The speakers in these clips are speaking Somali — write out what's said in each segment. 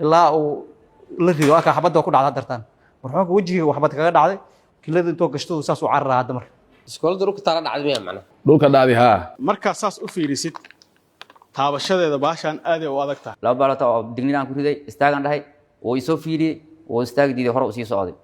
Ilaa uu la rido, waa kaa xabadda ku dhacda dartaan marxuumka wejigiga waxbad kaga dhacday kilada intoo gashto saas u cararaa hadda marka. Iskoolada dhulka taala dhacday miya macnaha? Dhulka dhacday, haa. Markaa saas u fiirisid taabashadeeda, baashaan aaday u adag tahay. Laba baalota oo digniin aan ku riday, istaagan dhahay, wuu isoo fiiriyey, wuu istaagi diiday, hore u sii socday.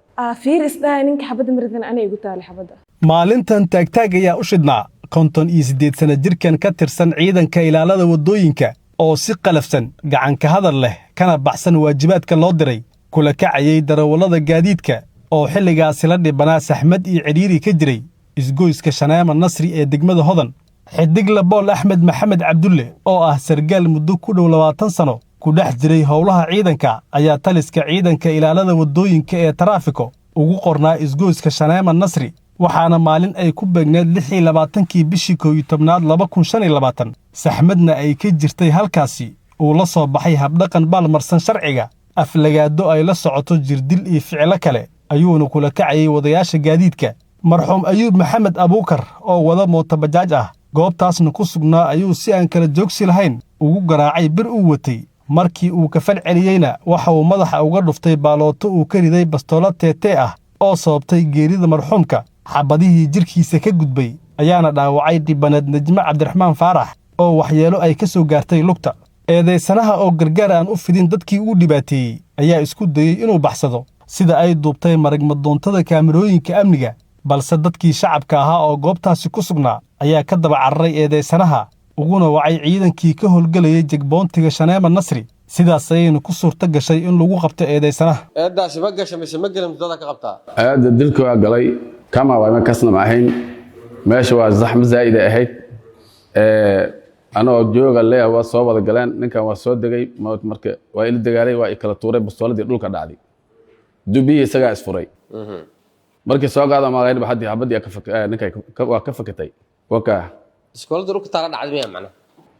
Fiir isdhahay ninka xabadda maridan, anay igu taali xabadda. Maalintan taagtaag ayaa u shidhnaa 58 sana jirkan ka tirsan ciidanka ilaalada waddooyinka oo si qalafsan, gacanka hadal leh kana baxsan waajibaadka loo diray kula kacayay darawallada gaadiidka oo xilligaasi la dhibanaa saxmad iyo cidhiiri ka jiray isgoyska Shaneema Nasri ee degmada Hodan. Xidigle Bool Axmed Maxamed Cabdulle oo ah sargaal muddo ku dhow 20 sano ku dhex jiray howlaha ciidanka ayaa taliska ciidanka ilaalada waddooyinka ee taraafiko ugu qornaa isgoyska Shaneema Nasri, waxaana maalin ay ku beegneed 26-kii bishii 11aad 2025, saxmadna ay ka jirtay halkaasi, uu la soo baxay habdhaqan baalmarsan sharciga. Aflagaado ay la socoto jirdil iyo ficilo kale ayuuna kula kacayay wadayaasha gaadiidka. Marxuum Ayuub Maxamed Abuukar oo wada mootobajaaj ah, goobtaasna ku sugnaa, ayuu si aan kala joogsi lahayn ugu garaacay bir uu watay. Markii uu kafal celiyeyna, waxa uu madaxa uga dhuftay baalooto uu ka riday bastoolad teetee ah oo sababtay geerida marxuumka. Xabadihii jidhkiisa ka gudbay ayaana dhaawacay dhibaneed Nejme Cabdiraxmaan Faarax oo waxyeelo ay ka soo gaartay lugta. Eedaysanaha oo gargaar aan u fidin dadkii uu dhibaateeyey ayaa isku dayey inuu baxsado, sida ay duubtay maragmadoontada kaamirooyinka amniga, balse dadkii shacabka ahaa oo goobtaasi ku sugnaa ayaa ka daba cararay eedaysanaha, uguna wacay ciidankii ka howlgelayay checkpointiga Shaneema Nasri. Sidaas ayayna ku suurto gashay in lagu qabto eedaysanaha. Eedaasi ma gasha mise ma gelin? Muddada ka qabtaa? Aada dilka waa galay, kama waa kasna ma ahayn. Meesha waa zaxmo zaa'id ay ahayd. Anagoo jooga leeyahay, waa soo wada galeen. Ninkan waa soo degay, marka waa ila dagaalay, waa i kala tuuray, bastooladii dhulka dhacday, dubihii isagaa isfuray. Markii soo qaada maaqayn xadii xabadii ka ninka waa ka fakatay waka. Iskoolada dhulka taala dhacday miya macnaha?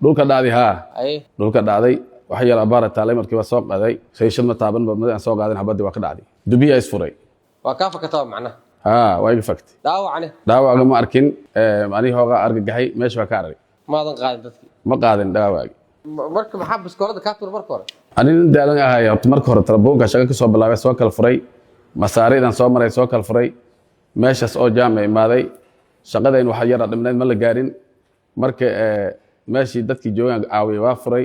Dhulka dhacday, haa. Ay. Dhulka dhacday, wax yar abaara taalay. Markii waa soo qaaday, shayshad ma taaban ba, aan soo qaadin, xabadii waa ka dhacday, dubihii isfuray. Waa kaa fakataa macnaha? Haa, waa iga faktay. Dhaawacne? Dhaawaca ma arkin. Aniga hoogaa argagaxay, meesha waa ka araray. Maadan qaadin dadkii? Ma qaadin dhaawacgi. Marka maxaa biskoolada kaa tuur marka hore? Ani nin daalan ahay horta. Marka hore telefoonka shaqo ka soo bilaabay, soo kala furay, masaariidan soo maray, soo kala furay, meeshaas oo jaam ay imaaday. Shaqadayn waxa yara dhibnayd ma la gaarin. Marka meeshii dadkii joogaan caawiyay, waa furay,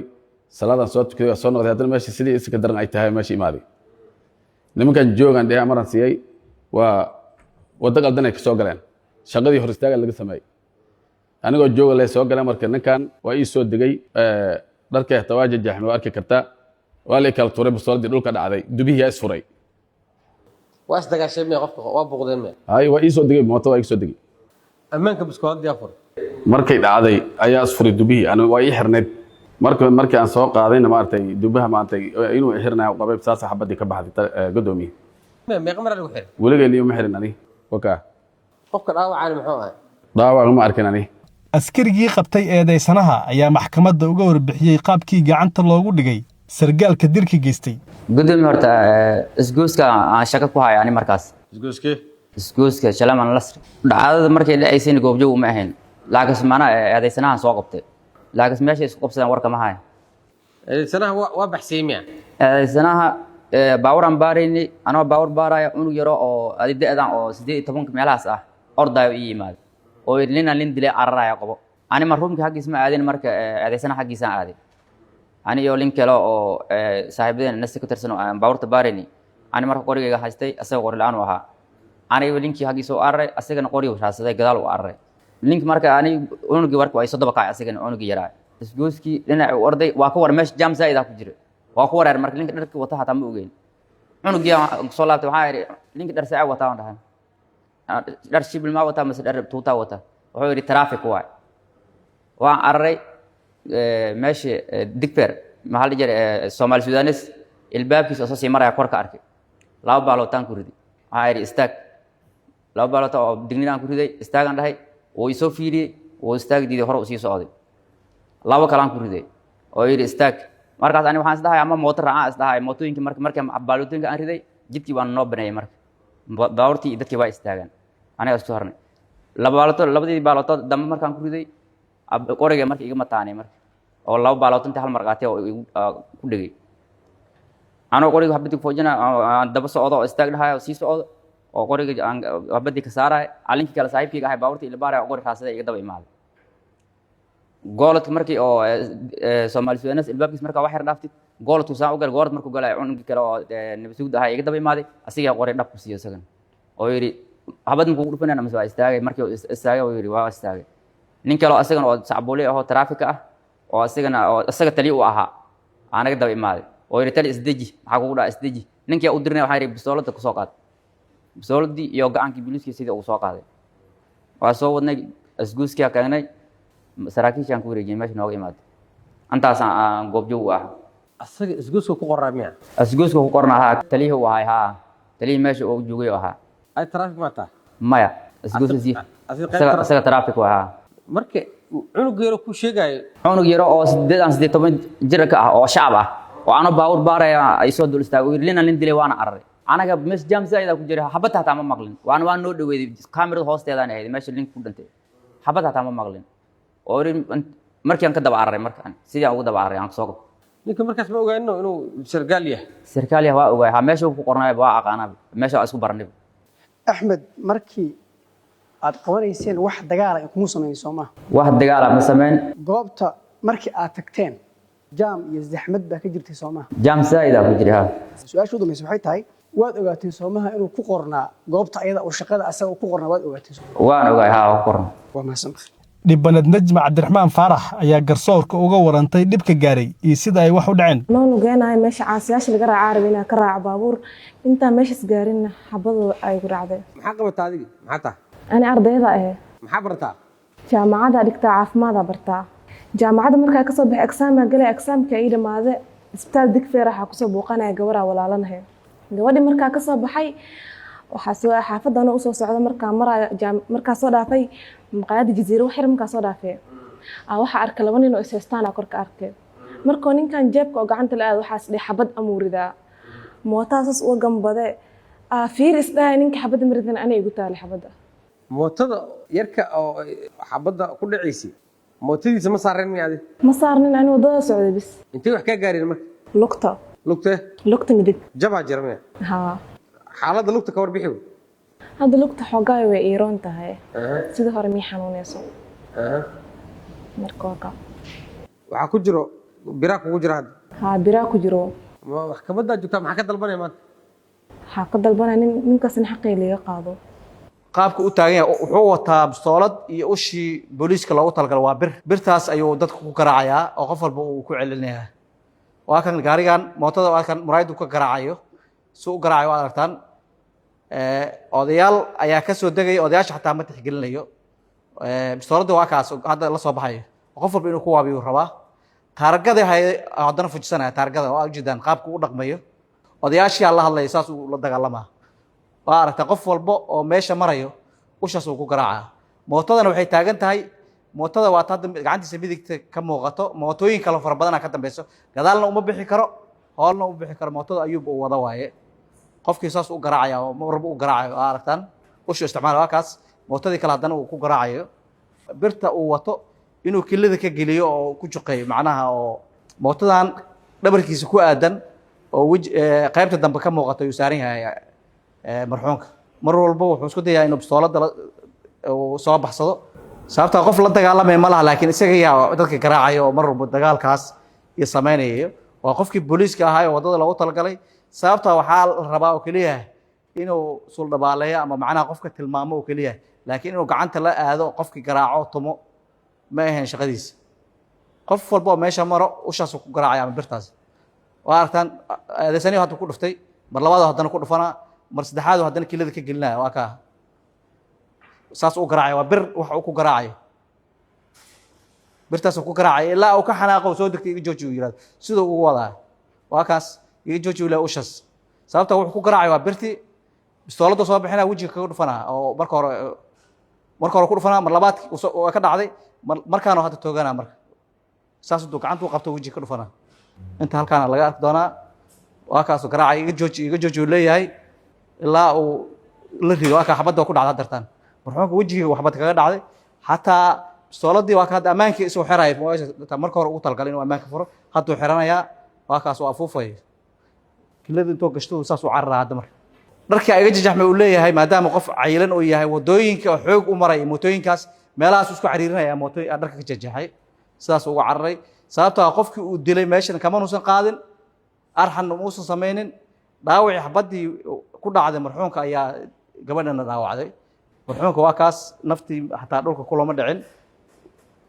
salaadan soo tukaday, waa soo noqday. Haddana meeshii sidii iska daran ay tahay meesha imaaday. Nimankan joogaan dhehe amaran siiyey, waa waddo qaldan ay ka soo galeen. Shaqadii hor istaaga laga sameeyey, anigoo jooga lay soo galeen. Marka ninkan waa ii soo degay, dharkay hataa waa jajaxmay, waa arki kartaa. Waa lay kala tuuray, bastooladii dhulka dhacday, dubihii yaa isfuray. Waa isdagaashay miya? Qofka waa buuqdeen miya? Hay, waa ii soo degay, mooto waa ii soo degay. Ammaanka biskoolada yaa furay? Markay dhacday ayaa isfuray dubihii, ani waa ii xirnayd. Marka markii aan soo qaadayna, maaragtay, dubaha maaragtay inuu xirnayo qabay, saasa xabadii ka baxday, godoomiye. Meeqa maraa lagu xiray? Weligay niyo ma xirin ani wakaa. Qofka dhaawacaani muxuu ahay? Dhaawac ma arkin ani. Askarigii qabtay eedaysanaha ayaa maxkamadda uga warbixiyey qaabkii gacanta loogu dhigay sargaalka dilka geystay. Gudoomiye, horta isgoyska aan shaqo ku haya ani markaas. Isgoyskee? Isgoyska Shalaman Lasri. Dhacdada markay dhacaysayna goobjoog uma ahayn, laakiin maanaa eedaysanahan soo qabtay, laakiin meesha isku qabsadeen warka ma hayo. Eedaysanaha waa baxsiyey miya? Eedaysanaha baawuraan baarayni. Anoo baawur baaraya, cunug yaro oo adi da-dan oo 18-ka meelahaas ah ordayo ii yimaado oo yidhi, "Ninaan nin dilay cararaya, qabo." Ani marxuumka xaggiis ma aadin, marka eedaysanaha xaggiisaan aaday, ani iyo nin kale oo saaxiibadeen nasi ka tirsan oo aan baawurta baarayni. Ani marka qorigayga haystay, asaga qori la-aan u ahaa. Aniga ninkii xaggiisa u araray, asagana qorigu raadsaday, gadaal u araray ninki. Marka ani cunugii warka waa soo daba kacay, asagana cunugii yaraa isgooskii dhinaci u orday. Waa ka war meesha jaam zaa'id ah ku jira, waa ku wareer. Marka ninka dharkii wata hataa ma ogeyn. Cunugii aan soo laabtay, waxaa idhi, "Ninka dhar saaca wataa?" Waan dhahay, "Dhar shibil maa wataa mise dhar tuutaa wataa?" Wuxuu yidhi, "Traffic waay." Waan araray meesha Digfer, maxaa la jiray, Soomaali Sudanes ilbaabkiisa oo soo sii maraya kor ka arkay. Laba baalootaan ku riday, waxaa idhi, "Istaag." Laba baaloota oo digniin aan ku riday, istaagaan dhahay, wuu isoo fiiriyey, wuu istaagi diiday, hore u sii socday. Labo kalaan ku riday oo yidhi, "Istaag." Markaas ani waxaan isdhahay ama mooto raacaan isdhahay. Mootooyinkii marka markii baalootooyinka aan riday, jidkii baan noo baneeyey. Marka baabuurtii iyo dadkii waa istaagaan, aniga isku harnay. Laba baaloto, labadii baalotood dambe markaan ku riday, qoriga marka igama taanay, marka oo laba baaloto inta hal mar qaatay oo igu ku dhegay. Anoo qoriga xabadii foojina aan daba socdo oo istaag dhahayo, sii socdo oo qoriga aan xabadii ka saarayo, calinkii kale saaxiibkayga ahay baabuurta ila baaraya oo qori raasada iga daba imaaday. Gooladka markii oo Soomaali Sudanes ilbaabkiis markaa wax yar dhaaftid, gooladku saan u galay. Goolad markuu galay, cunugii kale oo nabad ahaa iga daba imaaday. Asigaa qori dhab ku siiyo isagana oo yidhi, "Xabad ma kugu dhufanayna mise waa istaagay?" Markii uu istaagay uu yidhi, "Waa istaagay." Nin kale oo asagana oo sacbuuli ahoo taraafika ah oo asagana oo isaga tali u ahaa aa naga daba imaaday oo yidhi, "Tali, isdeji, maxaa kugu dhaca? Isdeji." Ninkii u dirnay waxaan yidhi, "Bistoolada kusoo qaad." Bistooladii iyo gacankii biliiskii sidii ugu soo qaaday, waa soo wadnay, isguuskia keenay, saraakiishaan ku wareejiyay, meesha nooga imaaday. Intaas aan goobjoog u ahaa. Asaga isgoyska ku qoraa miya? Isguuska ku qorna ahaa, taliyihii u ahay haa, taliyihii meesha uu joogay oo ahaa. Ay traffic ma taa? Maya, isguuska si Asiga qayb isaga traffic u ahaa. Marka cunug yaro ku sheegayo? Cunug yaro oo sideed aan 18 jir ka ah oo shacab ah oo ano baawur baaraya ay soo dul istaagay, uu yidhi, "Lina nin dilay, waana cararay." Anaga mees jam zaid ku jiray, xabad hataa ma maqlin. Waana waa noo dhaweeday, kaamirada hoosteedaan ahayd meesha link ku dhintay, xabad hataa ma maqlin. Oo yidhi, markii aan ka daba cararay, markaan sidii aan ugu daba cararay aan soo qabtay. Ninka markaas ma ogaanino inuu sargaal yahay? Sarkaal yahay waa ogaay ha, meesha uu ku qornay waa aqaanaa, meesha waa isku baranay. Axmed, markii aad qabanayseen wax dagaala ay kuma samayn, soo maha? Wax dagaala ma samayn. Goobta markii aad tagteen jaam iyo zaxmad baa ka jirtay, soo maha? Jam zaid aa ku jiray ha. Su-aasha u dambaysa waxay tahay, waad ogaateen soomaha inuu ku qornaa goobta ayada oo shaqada asaga uu ku qornaa, waad ogaateen? Waan ogaay ha, waa ku qornaa. Waa mahadsantahay. Dhibbanad Najma Cabdiraxmaan Faarax ayaa garsoorka uga warantay dhibka gaaray iyo sida ay wax u dhaceen. Noo lugeenahay meesha caasiyaasha laga raacaa, rabay inaan ka raaco baabuur. Intaan meeshaas gaarinna xabadu ay ku dhacday. Maxaa qabataa adiga? Maxaa tahay? Ani ardayda ahe. Maxaa barataa? Jaamacadda dhigtaa, caafimaada bartaa. Jaamacadda markaa kasoo baxay, exam-aa galay, exam-ka ii dhamaade, isbitaal Digfeer waxaa kusoo buuqanaya gabaraa walaalanahay. Gabadhii markaa kasoo baxay, waxaa soo xaafadana usoo socda, markaa maraayo markaa soo dhaafay maqaayadda Jaziira, wax yar markaa soo dhaafay, waxaa arkay laba nin oo is haystaan korka arkay. Markoo ninkan jeebka oo gacanta la aado, waxaas dhihi xabad amuu ridaa, mootaa saas uga gambade, fiir isdhahay, ninka xabadda maridan anay igu taalay xabadda. Mootada yarka oo xabadda ku dhacaysay, mootadiisa ma saareen miya adi? Ma saarnin, ani waddada socday bis. Intay wax kaa gaareen marka? Lugta. Lugtee? Lugta midig. Jabaa jira miya? Haa. Xaaladda lugta ka warbixi wey. Hadda lugta xoogaay way iiroon tahay, sida hore mii xanuunayso. Marka waa ka. Waxaa ku jiro biraa kugu jira hadda? Haa, biraa ku jiro. Maxkamaddaa joogtaa, maxaa ka dalbanaya maanta? Waxaa ka dalbanaya nin ninkaas in xaqii liiga qaado. Qaabka u taagan yahay, wuxuu wataa bistoolad iyo ushii booliiska loogu talagalay, waa bir. Birtaas ayuu dadka ku garaacayaa oo qof walba uu ku celinayaa. Waa kan gaarigan mootada, waa kan muraayaddu ka garaacayo, si u garaacayo waa aragtaan. Odayaal ayaa ka soo degaya, odayaasha xataa ma tixgelinayo. Bistooladda waa kaas hadda la soo baxayo, qof walba inuu ku waabiyu rabaa. Taargada hay haddana fujisanaya, taargada waa ujeedaan qaabka u dhaqmayo. Odayaashii la hadlaya, saas uu la dagaalamaa, waa aragtaa. Qof walba oo meesha marayo ushaas uu ku garaacaa. Mootadana waxay taagan tahay, mootada waa hadda gacantiisa midigta ka muuqato. Mootooyin kale fara badanaa ka dambeyso, gadaalna uma bixi karo, hoolna uma bixi karo. Mootada Ayuub uu wada waaye. Qofkii saas u garaacaya oo mar walba u garaacayo, waa aragtaan ushu isticmaala. Waa kaas mootadii kale haddana uu ku garaacayo birta uu wato, inuu kilada ka geliyo oo ku juqeeyo, macnaha oo mootadan dhabarkiisa ku aadan oo wej qaybta dambe ka muuqato ayuu saaran yahay marxuumka. Mar walba wuxuu isku dayaa inuu bistooladda uu soo baxsado, sababtaa qof la dagaalamaya ma laha, laakiin isaga yaa dadka garaacaya oo mar walba dagaalkaas iyo samaynayo. Waa qofkii booliiska ahaa ee waddada loogu talagalay. Sababtaa waxaa la rabaa oo keliya inuu suldhabaaleeyo ama macnaha qofka tilmaamo oo keliya, laakiin inuu gacanta la aado, qofkii garaaco, tumo, ma ahayn shaqadiisa. Qof walba oo meesha maro ushaasuu ku garaacaya ama birtaas, waa aragtaan. Adeesaniyo hadda ku dhuftay, mar labaad haddana ku dhufanaa, mar saddexaad haddana kilada ka gelinaya. Waa kaa saas u garaacaya, waa bir wax uu ku garaacayo, birtaas uu ku garaacaya ilaa uu ka xanaaqo, soo degtay, "Iga jooji," uu yihahdo. Siduu ugu wadaa, waa kaas, "Iga jooji," uu leeyahay ushaas. Sababta wuxuu ku garaacaya waa birtii. Bistooladda soo bixinaya, wejiga kaga dhufanaa oo marka hore ku dhufanaa, mar labaad waa ka dhacday, markaana hadda tooganaa. Marka saas intuu gacantu qabto wejiga ka dhufanaa, inta halkaana laga arki doonaa. Waa kaasuu garaacaya, "Iga jooji, iga jooji," uu leeyahay ilaa uu la rido. Waa kaa xabadda ku dhacda dartaan marxuumka wejigiga waxbad kaga dhacday. Xataa bistooladii waa ka hadda ammaankii isuu xiraya, marka hore ugu talagalay inuu ammaanka furo, hadduu xiranayaa. Waa kaas, waa afuufaya. Kilada intuu gashto saas u cararaa. Hadda marka dharkii iga jajaxmay uu leeyahay, maadaama qof cayilan uu yahay, wadooyinka oo xoog u maray, mootooyinkaas meelahaas isku cariirinaya, mootooyin dharka ka jajaxay, sidaas uga cararay. Sababtoo ah qofkii uu dilay meeshan kama nuusan qaadin, arxanna muusan samaynin. Dhaawacii xabaddii ku dhacday marxuumka ayaa gabadhana dhaawacday. Marxuumka waa kaas, naftii xataa dhulka kulama dhicin,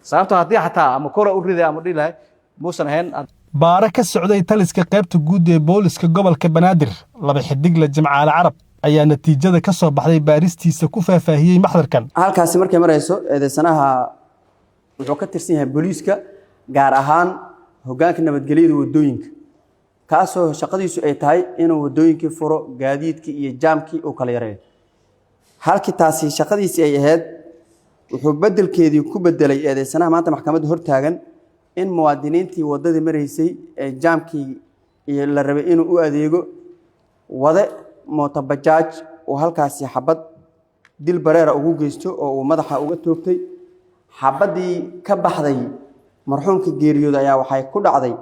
sababtoo haddii xataa ama kora u riday ama dhihi lahay muusan ahayn. Baare ka socday taliska qaybta guud ee booliska gobolka Banaadir, laba xidigle Jimcaale Carab, ayaa natiijada ka soo baxday baaristiisa ku faahfaahiyey maxdarkan. Halkaasi markay marayso, eedeysanaha wuxuu ka tirsan yahay booliiska, gaar ahaan hoggaanka nabadgelyada waddooyinka, kaasoo shaqadiisu ay tahay inuu waddooyinkii furo, gaadiidkii iyo jaamkii uu kala yareeyo. Halkii taasi shaqadiisii ay ahayd, wuxuu beddelkeedii ku bedelay eedeysanaha maanta maxkamadda hortaagan in muwaadiniintii waddadii maraysay ee jaamkii iyo la rabay inuu u adeego, wade mooto bajaaj uu halkaasi xabad dil bareera ugu geysto oo uu madaxa uga toogtay. Xabaddii ka baxday marxuumka geeriyooda ayaa waxay ku dhacday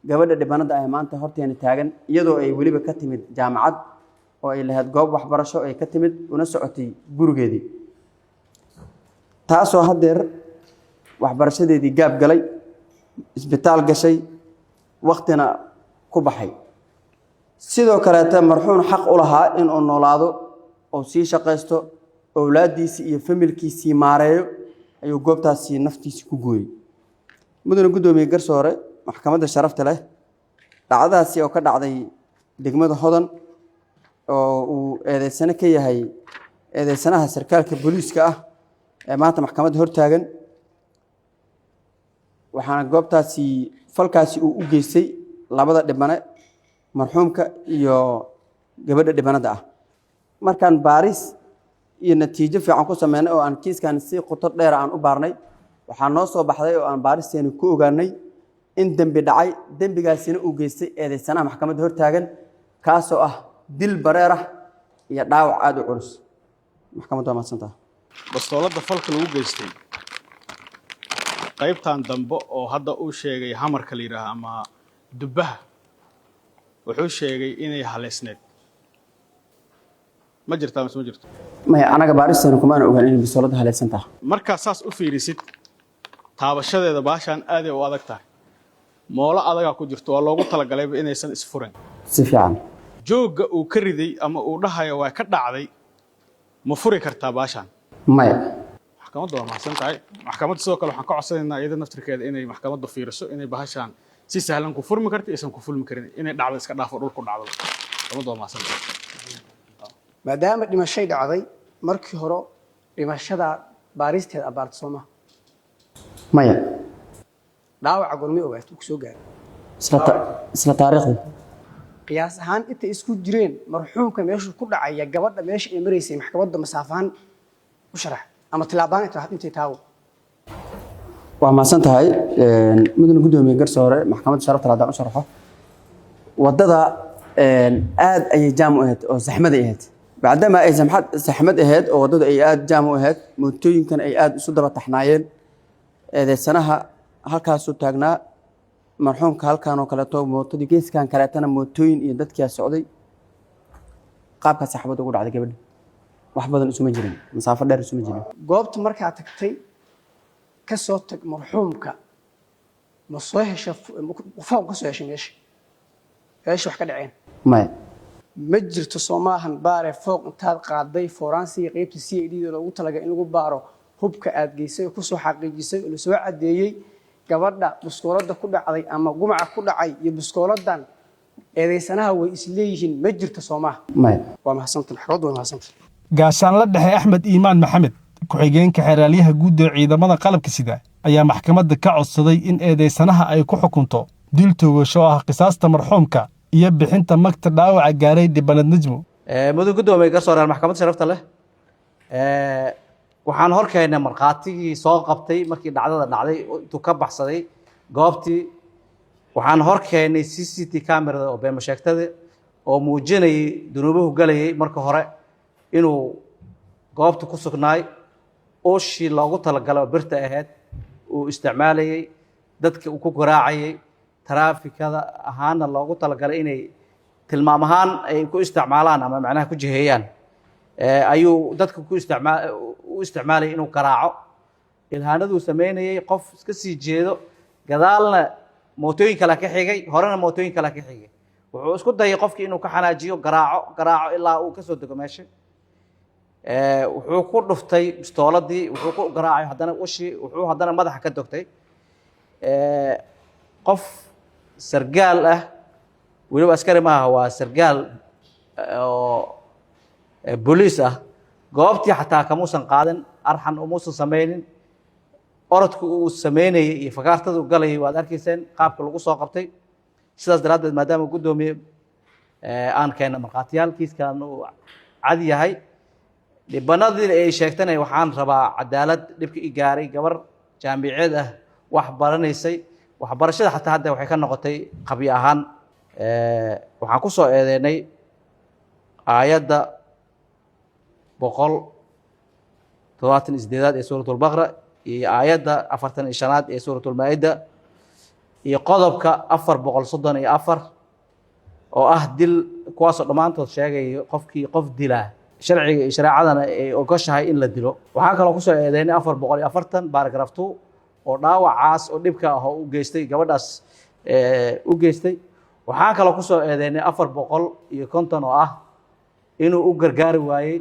gabadha dhibanada ah maanta horteena taagan, iyadoo ay weliba ka timid jaamacad oo ay lahayd goob waxbarasho ay ka timid, una socotay gurigeedii, taasoo haddeer waxbarashadeedii gaab galay, isbitaal gashay, waktina ku baxay. Sidoo kaleeta marxuum xaq u lahaa inuu noolaado oo sii shaqaysto, owlaaddiisii iyo familkiisii maareeyo, ayuu goobtaasi naftiisii ku gooyey. Mudane guddoomiye, garsoore maxkamadda sharafta leh, dhacdadaasi oo ka dhacday degmada Hodan oo uu eedeysane ka yahay eedeysanaha sarkaalka booliiska ah ee maanta maxkamadda hortaagan, waxaana goobtaasi falkaasi uu u geystay labada dhibane, marxuumka iyo gabadha dhibanada ah. Markaan baaris iyo natiijo fiican ku sameynay oo aan kiiskan si qoto dheer aan u baarnay, waxaa noo soo baxday oo aan baaristeeni ku ogaanay in dembi dhacay, dembigaasina uu geystay eedeysanaha maxkamadda hortaagan, kaasoo ah dil bareer ah iyo dhaawac aada u culus. Maxkamaddu waa mahadsantaha. Bastooladda falka lagu geystay, qaybtan dambe oo hadda uu sheegay hamarka la yidhaaha ama dubbaha, wuxuu sheegay inay haleysneed. Ma jirtaa mise ma jirto? Maya, anaga baaristeena kumaana ogaan inay bistooladda haleysan tahay. Markaa saas u fiirisid taabashadeeda, baashaan aaday u adag tahay, moolo adagaa ku jirto, waa loogu talagalayba inaysan isfurin. Si fiican. Joogga uu ka riday ama uu dhahayo waa ka dhacday, ma furi kartaa baashaan? Maya. Maxkamaddu waa mahadsan tahay. Maxkamadda sidoo kale waxaan ka codsanaynaa iyada naftirkeeda inay maxkamaddu fiiriso inay bahashaan si sahlan ku furmi karto, aysan ku furmi karin, inay dhacdo iska dhaafo, dhulku dhacdo. Maxkamaddu waa mahadsan tahay. Maadaama dhimashay dhacday, markii hore dhimashada baaristeeda abaarta soo maha? Maya. Dhaawaca gormay ogaatay uu soo gaaray? Isla taariikhdii. Qiyaas ahaan intay isku jireen marxuumka meeshuu ku dhacaya, gabadha meesha ay maraysay, maxkamadda masaafahaan u sharax ama tilaabaan intay taawo. Waa mahadsan tahay, mudane guddoomiye, garsoore maxkamadda sharafta leh. Haddaan u sharaxo, waddada aad ayay jaam u ahayd oo saxmad ay ahayd. Bacdama ay saxmad ahayd oo waddadu ay aad jaam u ahayd, mootooyinkan ay aad isu daba taxnaayeen, eedeysanaha halkaasuu taagnaa, marxuumka halkan oo kaleeto, mootadii geeskan kaleetana mootooyin iyo dadkiyaa socday. Qaabkaas xabad ugu dhacday gabadha, wax badan isuma jirin, masaafo dheer isuma jirin. Goobta markaa tagtay, ka soo tag marxuumka, ma soo hesha fooq ka soo heshay meesha wax ka dhaceen? Maya. Ma jirto soo maahan baare fooq intaad qaaday forensiga qeybta CID da loogu talagalay in lagu baaro hubka aad geysay oo kusoo xaqiijisay oo lasoo caddeeyey gabadha buskoolada ku dhacday ama gumaca ku dhacay iyo buskooladan eedeysanaha way isleeyihiin, ma jirto soo maaha? Maya. Waa mahadsanta, maxkamaddu waa mahadsanta. Gaashaanla dhexe Axmed Iimaan Maxamed, ku-xigeenka xeraalyaha guud ee ciidamada qalabka sida, ayaa maxkamadda ka codsaday in eedaysanaha ay ku xukunto dil toogasho ah, qisaasta marxuumka iyo bixinta magta dhaawaca gaaray dhibanad Nejmo. Mudan guddoomiye, garsooreyaal maxkamadda sharafta leh, waxaan hor keennay markhaatigii soo qabtay markii dhacdada dhacday intuu ka baxsaday goobtii. Waxaan hor keennay CCT camerada oo beema sheegtada oo muujinayay dunuubuhu galayay marka hore inuu goobta ku sugnaay, ushii loogu talagalay oo birta ahayd uu isticmaalayay, dadka uu ku garaacayay. Taraafikada ahaana loogu talagalay inay tilmaam ahaan ay ku isticmaalaan ama macnaha ku jiheeyaan, ayuu dadka ku isticmaa u isticmaalayay inuu garaaco. Ilhaanaduu sameynayay, qof iska sii jeedo, gadaalna mootooyin kale ka xigay, horena mootooyin kale ka xigay. Wuxuu isku dayay qofkii inuu ka xanaajiyo, garaaco, garaaco ilaa uu kasoo dego meesha. Wuxuu ku dhuftay bistooladii, wuxuu ku garaacay haddana ushii, wuxuu haddana madaxa ka dogtay. Qof sargaal ah, weliba askari maaha, waa sargaal oo booliis ah, goobtii xataa kamuusan qaadan, arxan umuusan samaynin. Orodka uu sameynayay iyo fagaartada uu galayay waad arkayseen qaabka lagu soo qabtay. Sidaas daraaddeed, maadaama, guddoomiye, aan keena markhaatiyaal, kiiskan uu cad yahay, dhibanadii ay sheegtana, waxaan rabaa cadaalad. Dhibka i gaaray, gabar jaamiceed ah, wax baranaysay, waxbarashada xataa hadda waxay ka noqotay qabyo ahaan. Waxaan ku soo eedeynay aayadda 178aad ee Suuratulbaqra iyo aayadda 45aad ee Suuratulmaa-ida iyo qodobka 434 oo ah dil, kuwaasoo dhammaantood sheegayo qofkii qof dilaa, sharciga iyo shareecadana ay ogoshahay in la dilo. Waxaan kaloo kusoo eedeynay 440 paragraph 2 oo dhaawacaas oo dhibka ah oo u geystay gabadhaas u geystay. Waxaan kaloo kusoo eedeynay 450 oo ah inuu u gargaari waayey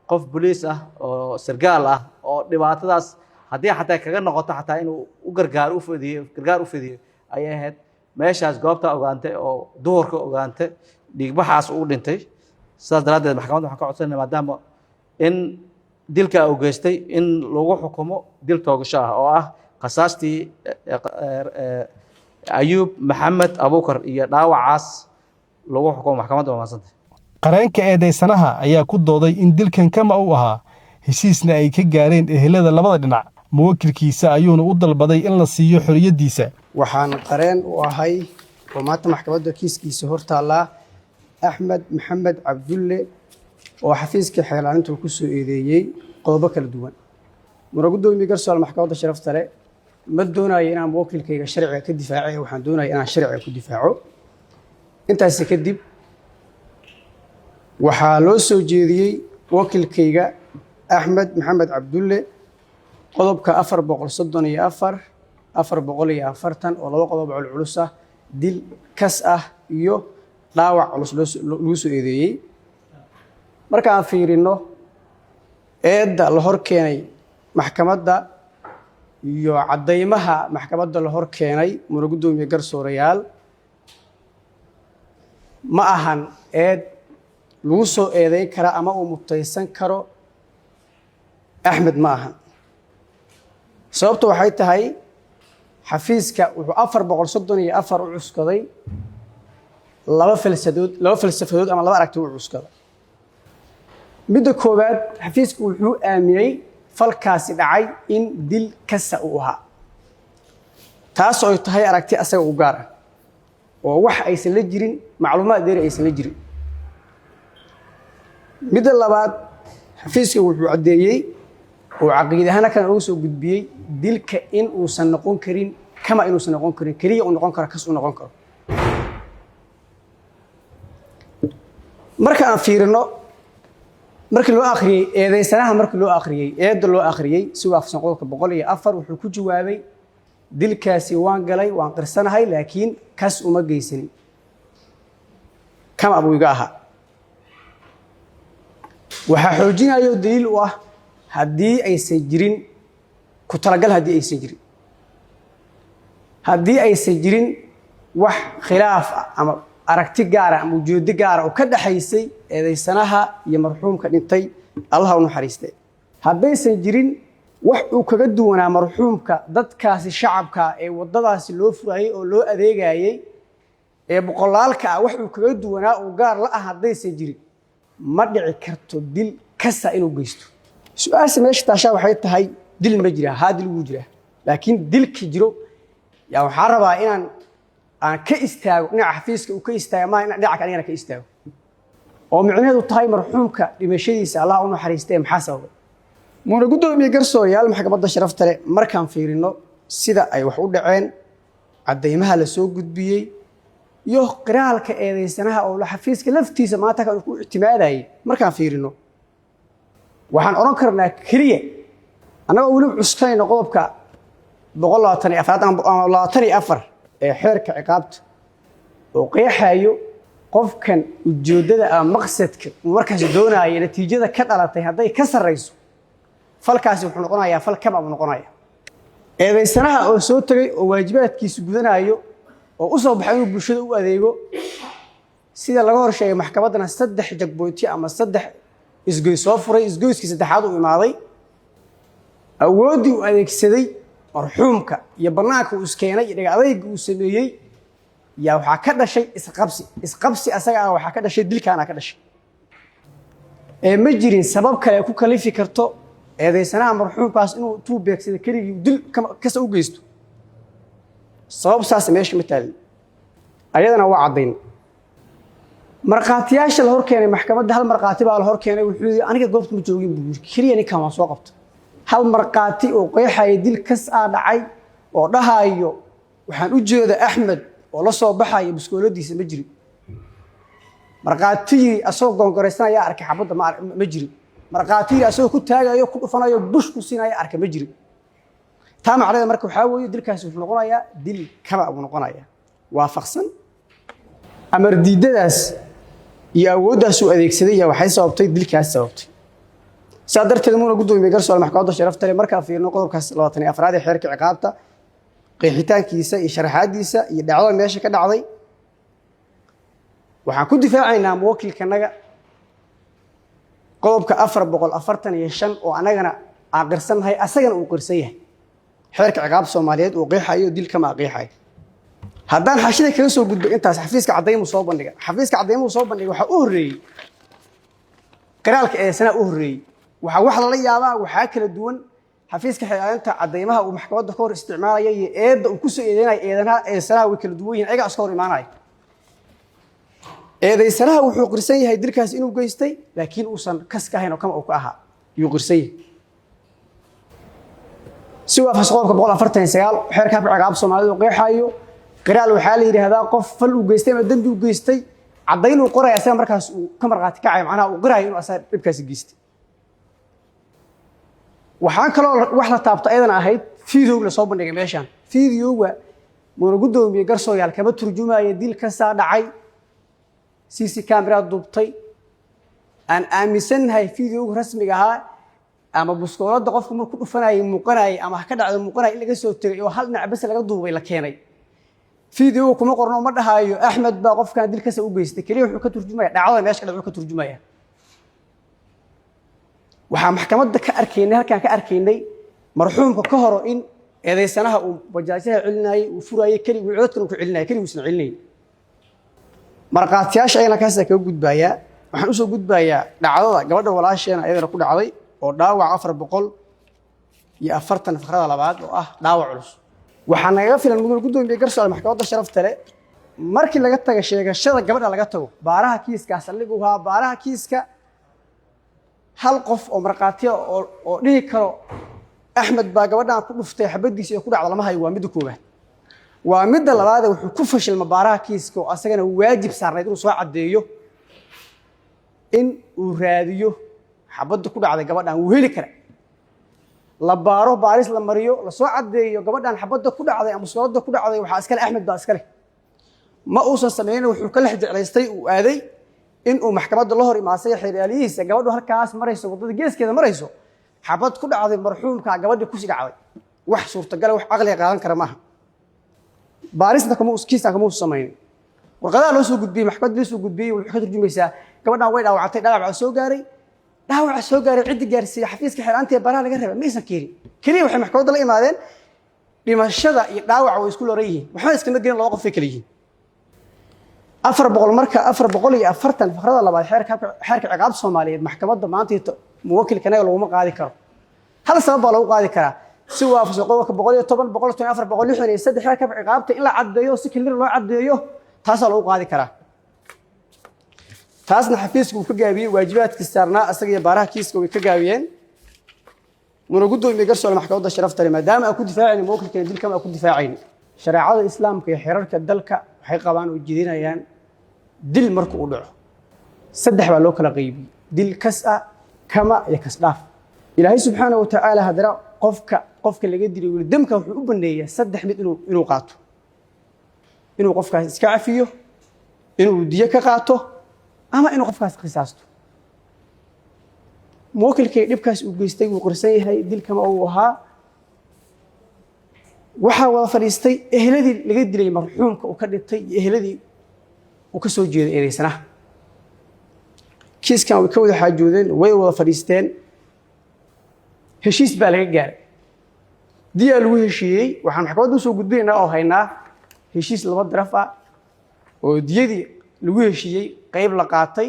qof boliis ah oo sargaal ah, oo dhibaatadaas haddii xataa kaga noqoto, xataa inuu u gargaar u fidiyo, gargaar u fidiyo ayay ahayd. Meeshaas goobta ogaantay oo duhurka ogaantay dhiigbaxaas uu dhintay. Sidaas daraaddeed, maxkamadda waxaan ka codsanaya, maadaama in dilka uu geystay, in lagu xukumo dil toogasho ah oo ah qasaastii Ayuub Maxamed Abuukar iyo dhaawacaas lagu xukumo. Maxkamadda waa mahadsantay. Qareenka eedaysanaha ayaa ku dooday in dilkan kama uu ahaa, heshiisna ay ka gaareen ehelada labada dhinac. Muwakilkiisa ayuuna u dalbaday in la siiyo xorriyaddiisa. Waxaan qareen u ahay oo maanta maxkamadda kiiskiisa hor taallaa Axmed Maxamed Cabdulle, oo xafiiska xeelaalinta uu ku soo eedeeyey qodobo kala duwan. Mura guddoomiye, garsoor, maxkamadda sharafta leh, ma doonayo inaan muwakilkayga sharciga ka difaace, waxaan doonaya inaan sharciga ku difaaco. Intaasi kadib, waxaa loo soo jeediyey wakilkayga Axmed Maxamed Cabdulle qodobka 434, 440 oo laba qodob culculus ah, dil kas ah iyo dhaawac culus lagu soo eedeeyey. Marka aan fiirino eedda la hor keenay maxkamadda iyo caddaymaha maxkamadda la hor keenay, muna guddoomiye, garsoorayaal, ma ahan eed lagu soo eedeyn kara ama uu mutaysan karo Axmed, ma ahan. Sababtu waxay tahay, xafiiska wuxuu 434 u cuskaday laba falsafadood ama laba aragti u cuskaday. Midda koowaad, xafiisku wuxuu aaminay falkaasi dhacay in dil kasa uu ahaa, taas oo ay tahay aragti asaga u gaar ah oo wax aysan la jirin macluumaad dheeri aysan la jirin. Midda labaad, xafiiska wuxuu caddeeyey oo caqiid ahaan kan ugu soo gudbiyey dilka in uusan noqon karin kama, inuusan noqon karin, keliya uu noqon karo kas uu noqon karo. Marka aan fiirino, markii loo akhriyey eedeysanaha, markii loo akhriyey eedda loo akhriyey si waafaqsan qodobka 104, wuxuu ku jawaabay: "Dilkaasi waan galay, waan qirsanahay, laakiin kas uma geysanin, kama buu iga ahaa." Waxaa xoojinayo daliil u ah haddii aysan jirin ku talagal, haddii aysan jirin, haddii aysan jirin wax khilaaf ah ama aragti gaara ama ujeedo gaara oo ka dhaxaysay eedeysanaha iyo marxuumka dhintay, Allaha u naxariiste, haddaysan jirin wax uu kaga duwanaa marxuumka dadkaasi shacabka ee waddadaasi loo furayey oo loo adeegayey ee boqolaalka ah, wax uu kaga duwanaa uu gaar la ah haddaysan jirin, ma dhici karto dil kasa inuu geysto. Su-aasha meesha taashaa waxay tahay: dil ma jiraa? Haa, dil wuu jiraa, laakiin dilka jiro yaa waxaa rabaa inaan aan ka istaago dhinaca xafiiska uu ka istaaga, maa inaan dhinaca anigana ka istaago, oo micnaheedu tahay marxuumka dhimashadiisa, Allah u naxariistee, maxaa sababay? Muna guddoomiye, garsoorayaal, maxkamadda sharafta leh, markaan fiirino sida ay wax u dhaceen. Caddaymaha la soo gudbiyey iyo qiraalka eedeysanaha oo la xafiiska laftiisa maanta kan ku ictimaadayay markaan fiirino, waxaan odhan karnaa keliya, annagoo weli cuskanayno qodobka 124 ama 24 ee xeerka ciqaabta oo qeexayo qofkan ujeeddada ama maqsadka uu markaas doonaayo natiijada ka dhalatay hadday ka sarrayso, falkaasi wuxuu noqonayaa fal kama buu noqonaya. Eedeysanaha oo soo tegay oo waajibaadkiisu gudanayo oo u soo baxay inuu bulshada u adeego, sida laga hor sheegay maxkamaddana, saddex checkpoint-i ama saddex isgoys soo furay, isgoyskii saddexaad uu imaaday, awooddii uu adeegsaday marxuumka iyo bannaanka uu iskeenay iyo dhega adayga uu sameeyey yaa waxaa ka dhashay isqabsi. Isqabsi asaga ah waxaa ka dhashay dilkaana ka dhashay. Ee ma jirin sabab kale ay ku kalifi karto eedeysanaha marxuumkaas inuu tuu beegsada keligii dil kasa u geysto. Sabab saas meesha ma taalin, ayadana waa caddayn. Markhaatiyaasha la hor keenay maxkamadda, hal markhaati baa la hor keenay. Wuxuu yidhi, "Aniga goobta ma joogin," buu yidhi, "keliya ninkan waan soo qabta." Hal markhaati oo qeexaya dil kas aa dhacay oo dhahayo waxaan u jeeda Axmed oo la soo baxaya biskooladiisa ma jirin. Markhaatigii asagoo gongoraysanaya arkay xabadda ma jirin. Markhaatigii asagoo ku taagayo, ku dhufanayo, bush ku siinaya arkay ma jirin. Taa macnaheeda marka waxaa weeye dilkaasi wuxuu noqonayaa dil kama buu noqonayaa, waafaqsan amar diidadaas iyo awooddaas uu adeegsaday yaa waxay sababtay dilkaas sababtay. Saa darteed, muna guddoomiye garsoore maxkamadda sharafta leh, markaa fiirno qodobkaas 24aad ee xeerka ciqaabta, qeexitaankiisa iyo sharaxaadiisa iyo dhacdada meesha ka dhacday, waxaan ku difaacaynaa muwakilkanaga qodobka 445 oo annagana aan qirsannahay, asagana uu qirsan yahay, xeerka ciqaabta Soomaaliyeed uu qeexayo dil kama qeexayo. Haddaan xashida kaga soo gudbo intaas, xafiiska caddaymuu soo bandhiga. Xafiiska caddaymuu soo bandhigay waxaa u horreeyey qiraalka eesanaa u horreeyey. Waxaa wax lala yaabaa, waxaa kala duwan xafiiska xeelaalinta caddaymaha uu maxkamadda ka hor isticmaalaya iyo eedda uu kusoo eedeynaya eedanaha eedsanaha way kala duwan yihin, ayagaa iska hor imaanaya. Eedaysanaha wuxuu qirsan yahay dilkaas inuu geystay, laakiin uusan kas ka ahayn oo kama uu ka ahaa yuu qirsan yahay, si waafaqsan qodobka 149 xeerka habka ciqaabta Soomaalida uu qeexayo. Qiraal waxaa la yidhaahdaa qof fal uu geystay ama dembi uu geystay caddayn uu qoraya, asaga markaas uu ka markhaati kacayo, macnaha uu qirayo inuu asaga dhibkaasi geystay. Waxaan kaloo wax la taabto ayadana ahayd videoga la soo bandhigay meeshaan. Videoga, muna guddoomiye garsooyaal, kama turjumaya dil kasaa dhacay. CC camera duubtay aan aaminsannahay videoga rasmiga ahaa ama buskoolada qofku markuu dhufanayay muuqanayay ama ha ka dhacdo muuqanaya in laga soo tegay oo hal dhinac bas laga duubay la keenay. Videoga kuma qorno, ma dhahaayo Axmed baa qofkan dil kasa u geystay. Keliya wuxuu ka turjumaya dhacdada meesha ka dhacday ka turjumaya. Waxaa maxkamadda ka arkaynay, halkaan ka arkaynay, marxuumka ka horo in eedeysanaha uu bajaajyaha celinayay, uu furayay keligii, codadkan uu ku celinayay, keligii uusan celinayn. Markhaatiyaasha ayagana kaasaa kaga gudbayaa. Waxaan usoo gudbayaa dhacdada gabadha walaasheena ayadana ku dhacday oo dhaawac 440 fakrada labaad oo ah dhaawac culus. Waxaa nagaga filan, mudane guddoomiye garsoore maxkamadda sharafta leh, markii laga taga sheegashada gabadha laga tago, baaraha kiiska saldhig u ahaa baaraha kiiska, hal qof oo markhaatiya oo dhihi karo Axmed baa gabadhan ku dhuftay xabadiisa ee ku dhacda lama hayo. Waa midda koowaad. Waa midda labaade, wuxuu ku fashilma baaraha kiiska oo asagana waajib saarnayd inuu soo caddeeyo in uu raadiyo xabadda ku dhacday gabadhan. Wuu heli kara, la baaro, baaris la mariyo, lasoo caddeeyo gabadhan xabadda ku dhacday ama muskilada ku dhacday waxaa iskale Axmed baa iskale. Ma uusan sameynin. Wuxuu ka lex jeclaystay, uu aaday in uu maxkamadda la hor imaasay xeeryaaliyihiisa, gabadhu halkaas marayso, waddada geeskeeda marayso, xabad ku dhacday marxuumka gabadhii kusii dhacday. Wax suurtagala, wax caqliga qaadan kara maaha. Baarisna kama kiiskan kama uusan samaynin. Warqadaha loo soo gudbiyey, maxkamadda loo soo gudbiyey, wuxuu ka turjumaysaa gabadhan way dhaawacantay, dhaawac soo gaaray. Dhaawaca soo gaaray ciddi gaarsiiyey xafiiska xeeraanta ee baraha laga reeba ma aysan keenin. Keliya waxay maxkamadda la imaadeen dhimashada iyo dhaawaca way isku loran yihiin, waxba iskama gelin, laba qof ay kala yihiin. 400 marka 440 fakrada labaad xeerka ciqaabta Soomaaliyeed, maxkamadda maanta muwakilkanaga laguma qaadi karo. Hal sabab baa lagu qaadi karaa, si waafaqsan qodobka 110, 114, 163 xeerka habka ciqaabta, in la caddeeyo, si clear loo caddeeyo, taasaa lagu qaadi karaa. Taasna xafiiska uu ka gaabiyey waajibaadkii saarnaa, asaga iyo baaraha kiiska way ka gaabiyeen. Muna guddoomiye garsoore maxkamadda sharafta leh, maadaama aan ku difaacayna muwakilkeena dilkama aan ku difaacayna, Shareecada Islaamka iyo xeerarka dalka waxay qabaan oo jidinayaan dil marka uu dhaco saddex baa loo kala qaybiyey: dil kas ah, kama iyo kas dhaaf. Ilaahay subxaana wa tacaala haddana qofka laga dilay weli damka wuxuu u baneeyaa saddex mid inuu qaato: inuu qofkaas iska cafiyo, inuu diyo ka qaato, ama inuu qofkaas qisaasto. Muwakilkay dhibkaas uu geystay wuu qirsan yahay, dilkama uu ahaa. Waxaa wada fadhiistay ehladii laga dilay marxuumka uu ka dhintay iyo ehladii uu ka soo jeeday eedeysanaha. Kiiskan way ka wada xaajoodeen, way wada fadhiisteen, heshiis baa laga gaaray, diyaa lagu heshiiyey. Waxaan maxkamadda usoo gudbinaynaa oo haynaa heshiis laba daraf ah oo diyadii lagu heshiiyey, qayb la qaatay,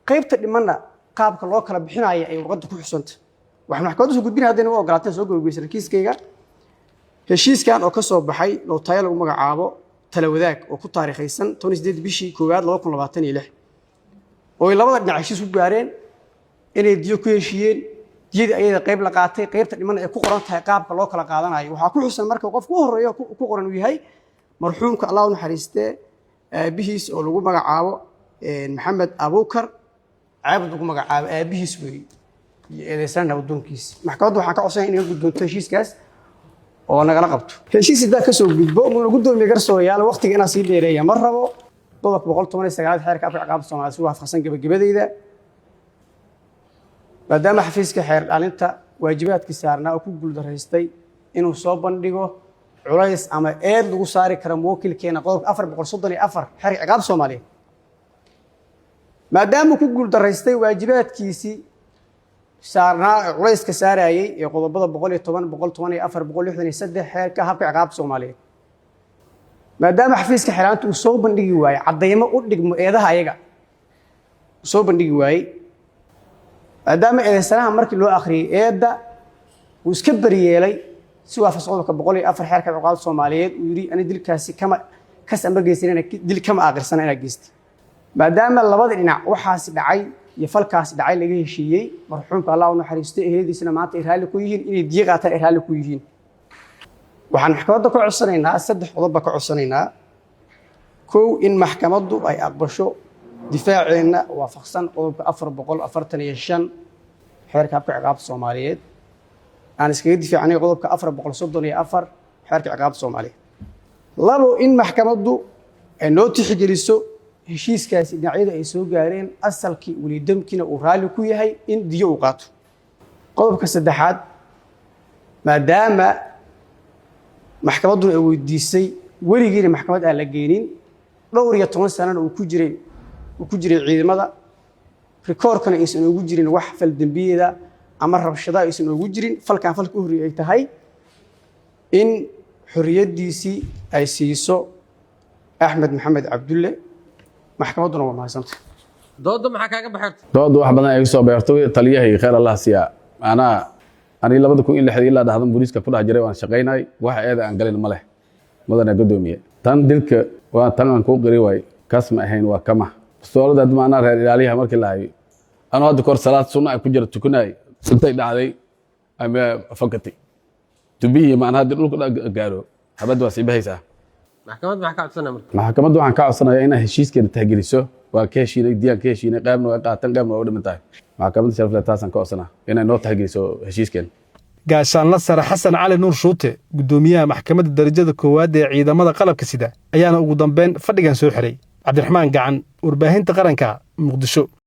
qaybta dhimanna qaabka loo kala bixinaya ay warqadda ku xusanta. Waxaan maxkamadda usoo gudbinaya, haddayna u ogolaateen, soo gabagabaysan kiiskayga, heshiiskan oo ka soo baxay lootayo lagu magacaabo Tala Wadaag oo ku taariikhaysan 18 bishii koowaad 2026, oo ay labada dhinac heshiis ku gaareen inay diyo ku heshiiyeen, diyadii ayada qayb la qaatay, qaybta dhiman ay ku qoran tahay qaabka loo kala qaadanayo. Waxaa ku xusan marka qofku u horreeyo ku qoran uu yahay marxuumka, Allah u naxariistee, aabihiis oo lagu magacaabo Maxamed Abuukar Caabud lagu magacaabo, aabihiis weeye, iyo eedeysana addoonkiisa. Maxkamaddu waxaan ka codsanaya inay guddoonto heshiiskaas oo nagala qabto heshiis. Intaa kasoo gudbo, muna guddoomiye, garsoorayaal, waqtiga inaan sii dheereeya ma rabo. Qodobka 119aad xeerka afka ciqaabta Soomaaliya si waafaqsan, gebagabadeyda, maadaama xafiiska xeer dhaalinta waajibaadkii saarnaa oo ku guuldaraystay inuu soo bandhigo culays ama eed lagu saari karo muwakilkeena, qodobka 434 xeerka ciqaabta Soomaaliyeed, maadaama ku guuldaraystay waajibaadkiisii saarnaa ee culayska saarayay ee qodobada 110, 114, 163 xeerka habka ciqaabta Soomaaliyeed, maadaama xafiiska xeeraanta uu soo bandhigi waayey caddaymo u dhigmo eedaha ayaga uu soo bandhigi waayey, maadaama eedeysanaha markii loo akhriyey eedda uu iska beriyeelay si waafaqsan qodobka 104 xeerka ciqaabta Soomaaliyeed, uu yidhi ani dilkaasi kama kas ama geysan, dil kama aqirsana inaa geystay, maadaama labada dhinac waxaasi dhacay iyo falkaasi dhacay laga heshiiyey, marxuumka Allah u naxariisto, eheladiisana maanta ay raalli ku yihiin inay diyo qaataan ay raalli ku yihiin, waxaan maxkamadda ka codsanaynaa saddex qodob baa ka codsanaynaa. Kow, in maxkamaddu ay aqbasho difaaceenna waafaqsan qodobka 445 xeerka habka ciqaabta Soomaaliyeed, aan iskaga difaacnay qodobka 434 xeerka ciqaabta Soomaaliyeed. Labo, in maxkamaddu ay noo tixgeliso heshiiskaasi dhinacyada ay soo gaareen, asalkii welidamkiina uu raalli ku yahay in diyo uu qaato. Qodobka saddexaad, maadaama maxkamadduna ay weydiisay, weligiina maxkamad aan la geenin, dhowr iyo toban sanana uu ku jiray ciidamada, rikoorkana aysan ugu jirin wax fal dembiyeeda ama rabshada aysan ugu jirin, falkan falka u horreeyay ay tahay, in xorriyaddiisii ay siiso Axmed Maxamed Cabdulle. Maxkamadduna waa mahadsantay. Dooda maxaa kaaga baxay? Dooda wax badan ay soo beertay taliyahay, khayr Allah siiya. Anaa ani 2006dii ilaa dhahdan booliiska ku dhex jiray, waan shaqaynay, wax eeda aan galin ma leh. Mudane guddoomiye, tan dilka waa tan aan kuu qiri waay, kaas ma ahayn, waa kama bastoolada. Hadda maanaa reer ilaaliyaha markii la hayo, anuu hadda kahor salaad sunna ay ku jira tukanay, intay dhacday ama fakatay tubihii, maanaa haddii dhulka gaaro habadda waa sii bahaysaa. Maxkamadda maxaa ka codsanaa marka? Maxkamadda waxaan ka codsanayaa inay heshiiskeena tixgeliso. Waa ka heshiinay, diyaan ka heshiinay, qaybna way qaateen, qaybna waa u dhiman tahay. Maxkamadda sharafle taasaan ka codsanaa, inay noo tixgeliso heshiiskeena. Gaashaanla sare Xasan Cali Nuur Shuute, guddoomiyaha maxkamadda darajada koowaad ee ciidamada qalabka sida, ayaana ugu dambeyn fadhigan soo xiray. Cabdiraxmaan Gacan, Warbaahinta Qaranka, Muqdisho.